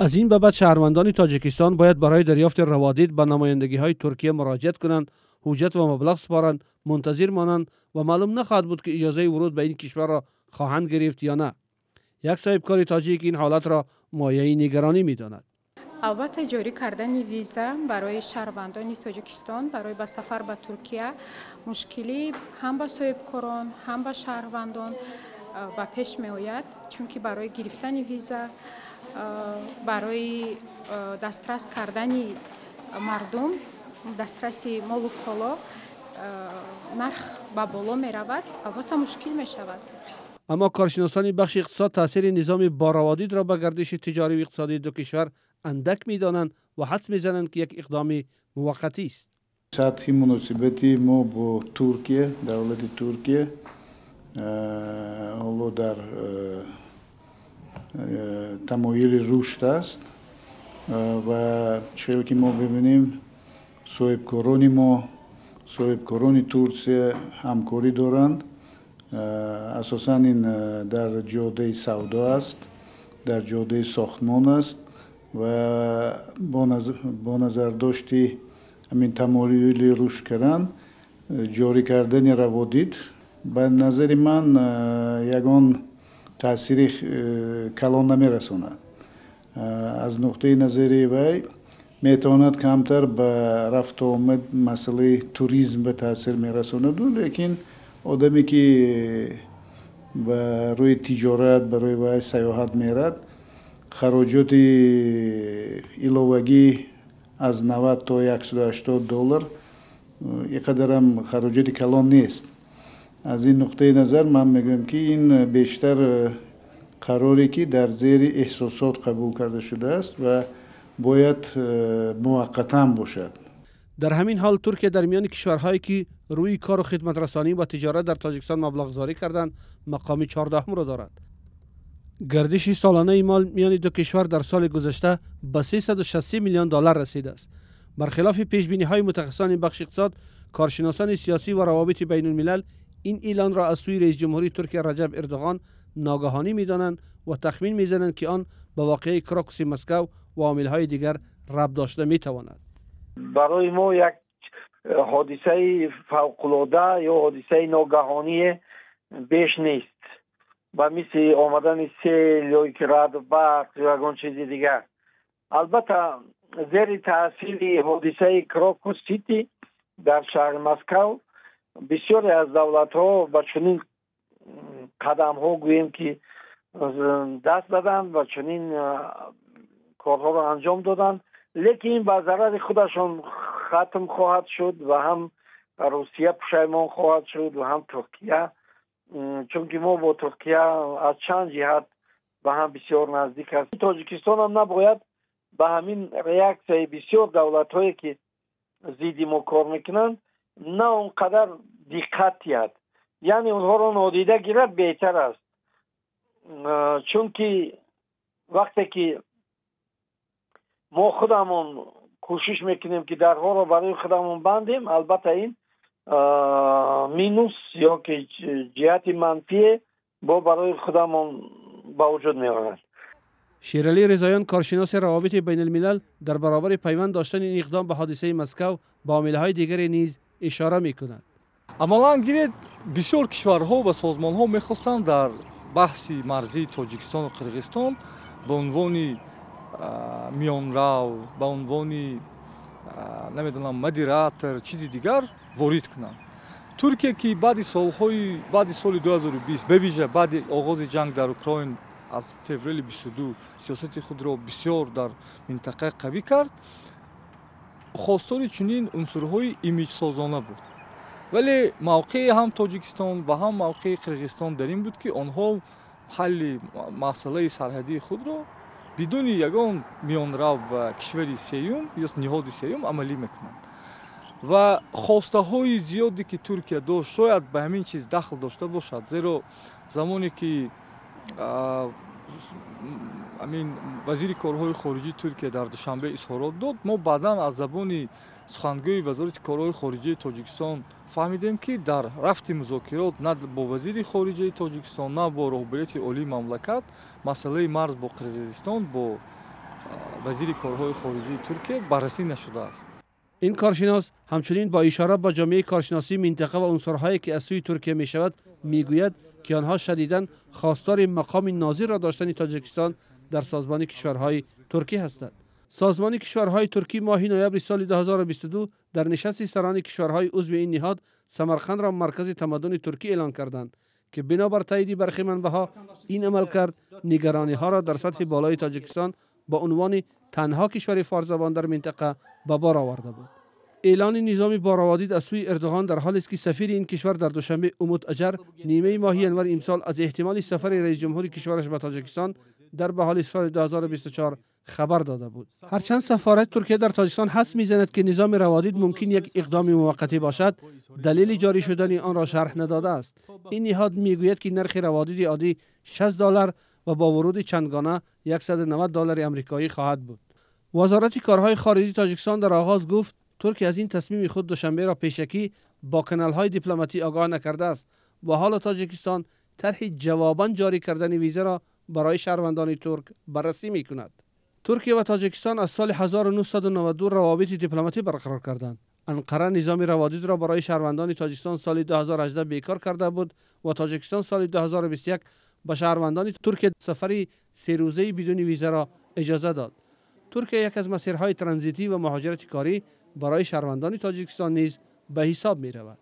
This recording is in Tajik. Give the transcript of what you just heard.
Аз ин ба баъд шаҳрвандони Тоҷикистон бояд барои дарёфти раводид ба намояндагиҳои Туркия муроҷиат кунанд, ҳуҷҷат ва маблағ супоранд, мунтазир монанд ва маълум нахоҳад буд, ки иҷозаи вуруд ба ин кишварро хоҳанд гирифт ё на. Як соҳибкори тоҷик ин ҳолатро мояи нигаронӣ медонад. Албатта, ҷорӣ кардани виза барои шаҳрвандони Тоҷикистон барои ба сафар ба Туркия мушкилӣ ҳам ба соҳибкорон, ҳам ба шаҳрвандон ба пеш меояд, чунки барои гирифтани виза, барои дастрас кардани мардум, дастраси молу коло, нарх ба боло меравад, албатта, мушкил мешавад. Аммо коршиносони бахши иқтисод таъсири низоми бораводидро ба гардиши тиҷориву иқтисодии ду кишвар андак медонанд ва ҳадс мезананд, ки як иқдоми муваққатӣ аст. Сатҳи муносибати мо бо Туркия, давлати Туркия, ҳоло дар тамоили рушд аст ва чизе ки мо бибинем, соҳибкорони мо, соҳибкорони Турсия ҳамкорӣ доранд. Асосан ин дар ҷодаи савдо аст, дар ҷодаи сохтмон аст ва бо назардошти ҳамин тамоили рушд кардан, ҷорӣ кардани раводид, ба назари ман, ягон таъсири калон намерасонад. Аз нуқтаи назари вай метавонад камтар ба рафту омад, масъалаи туризм ба таъсир мерасонаду, лекин одаме ки ба рӯи тиҷорат, барои вай сайёҳат мерад, хароҷоти иловагӣ аз 90 то 180 доллар ин қадарам хароҷоти калон нест. Аз ин нуқтаи назар ман мегӯям, ки ин бештар қароре ки дар зери эҳсосот қабул карда шудааст ва бояд муваққатан бошад. Дар ҳамин ҳол, Туркия дар миёни кишварҳое ки рӯи кору хидматрасонӣ ва тиҷорат дар Тоҷикистон маблағгузорӣ карданд, мақоми 14-ҳумро дорад. Гардиши солонаи мол миёни ду кишвар дар соли гузашта ба 363 миллион доллар расидааст. Бархилофи пешбиниҳои мутахассисони бахши иқтисод, коршиносони сиёсӣ ва равобити байнулмилал ин эълонро аз сӯи раиси ҷумҳурии Туркия Раҷаб Эрдоғон ногаҳонӣ медонанд ва тахмин мезананд, ки он ба воқеаи Крокуси Москав ва омилҳои дигар рабт дошта метавонад. Барои мо як ҳодисаи фавқулода ё ҳодисаи ногаҳоние беш нест, ба мисли омадани сел ё ки раъду барқ ё ягон чизи дигар. Албатта, зери таъсири ҳодисаи Крокус Сити дар шаҳри Москав бисёре аз давлатҳо ба чунин қадамҳо, гӯем ки, даст заданд ва чунин корҳоро анҷом доданд, лекин ин ба зарари худашон хатм хоҳад шуд ва ҳам Русия пушаймон хоҳад шуд ва ҳам Туркия, чунки мо бо Туркия аз чанд ҷиҳат ба ҳам бисёр наздик ҳастем. Тоҷикистонам набояд ба ҳамин реаксияи бисёр давлатҳое ки зидди мо кор мекунанд, на он қадар диққат диҳад, яъне онҳоро нодида гирад беҳтар аст, чунки вақте ки мо худамон кӯшиш мекунем, ки дарҳоро барои худамон бандем, албатта, ин минус ё ки ҷиҳати манфие бо барои худамон ба вуҷуд меорад. Шералӣ Резоён, коршиноси равобити байналмилал, дар баробари пайванд доштани ин иқдом ба ҳодисаи Москав ба омилҳои дигаре низ ишора мекунад. Амалан гиред, бисёр кишварҳо ва созмонҳо мехостанд дар баҳси марзии Тоҷикистону Қирғизистон ба унвони миёнрав, ба унвони, намедонам, модератор, чизи дигар ворид кунанд. Туркия, ки баъди солҳои баъди соли 2020, бевижа баъди оғози ҷанг дар Украин аз феврали 22, сиёсати худро бисёр дар минтақа қавӣ кард, хостори чунин унсурҳои имиҷсозона буд. Вале мавқеи ҳам Тоҷикистон ва ҳам мавқеи Қирғизистон дар ин буд, ки онҳо ҳалли масъалаи сарҳадии худро бидуни ягон миёнрав ва кишвари сеюм ё ниҳоди сеюм амалӣ мекунанд. Ва хостаҳои зиёде ки Туркия дошт, шояд ба ҳамин чиз дахл дошта бошад, зеро замоне ки амин вазири корҳои хориҷии Туркия дар Душанбе изҳорот дод, мо баъдан аз забони сухангӯи Вазорати корҳои хориҷии Тоҷикистон фаҳмидем, ки дар рафти музокирот на бо вазири хориҷаи Тоҷикистон, на бо роҳбарияти олии мамлакат масъалаи марз бо Қирғизистон бо Вазири корҳои хориҷии Туркия баррасӣ нашудааст. Ин коршинос ҳамчунин бо ишора ба ҷомеаи коршиносии минтақа ва унсурҳое ки аз сӯи Туркия мешавад, мегӯяд ки онҳо шадидан хостори мақоми нозирро доштани Тоҷикистон дар Созмони кишварҳои туркӣ ҳастанд. Созмони кишварҳои туркӣ моҳи ноябри соли 2022 дар нишасти сарони кишварҳои узви ин ниҳод Самарқандро маркази тамаддуни туркӣ эълон карданд ки бинобар таъйиди бархе манбаъҳо ин амалкард нигарониҳоро дар сатҳи болои Тоҷикистон ба унвони танҳо кишвари форсзабон дар минтақа ба бор оварда буд. Эълони низоми бо раводид аз сӯи Эрдоғон дар ҳолест ки сафири ин кишвар дар Душанбе Умут Аҷар нимаи моҳи январи имсол аз эҳтимоли сафари раисҷумҳури кишвараш ба Тоҷикистон дар баҳори соли 2024 хабар дода буд. Ҳарчанд сафорати Туркия дар Тоҷикистон ҳадс мезанад ки низоми раводид мумкин як иқдоми муваққатӣ бошад, далели ҷорӣ шудани онро шарҳ надодааст. Ин ниҳод мегӯяд ки нархи раводиди оддӣ 60 доллар ва бо вуруди чандгона 190 доллари амрикоӣ хоҳад буд. Вазорати корҳои хориҷии Тоҷикистон дар оғоз гуфт Туркия аз ин тасмими худ Душанберо пешакӣ бо каналҳои дипломатӣ огоҳ накардааст ва ҳоло Тоҷикистон тарҳи ҷавобан ҷорӣ кардани визаро барои шаҳрвандони турк баррасӣ мекунад. Туркия ва Тоҷикистон аз соли 1992 равобити дипломатӣ барқарор карданд. Анқара низоми раводидро барои шаҳрвандони Тоҷикистон соли 2018 бекор карда буд ва Тоҷикистон соли 2021 ба шаҳрвандони Туркия сафари серӯзаи бидуни визаро иҷоза дод. Туркия як аз масирҳои транзитӣ ва муҳоҷирати корӣ барои шаҳрвандони Тоҷикистон низ ба ҳисоб меравад.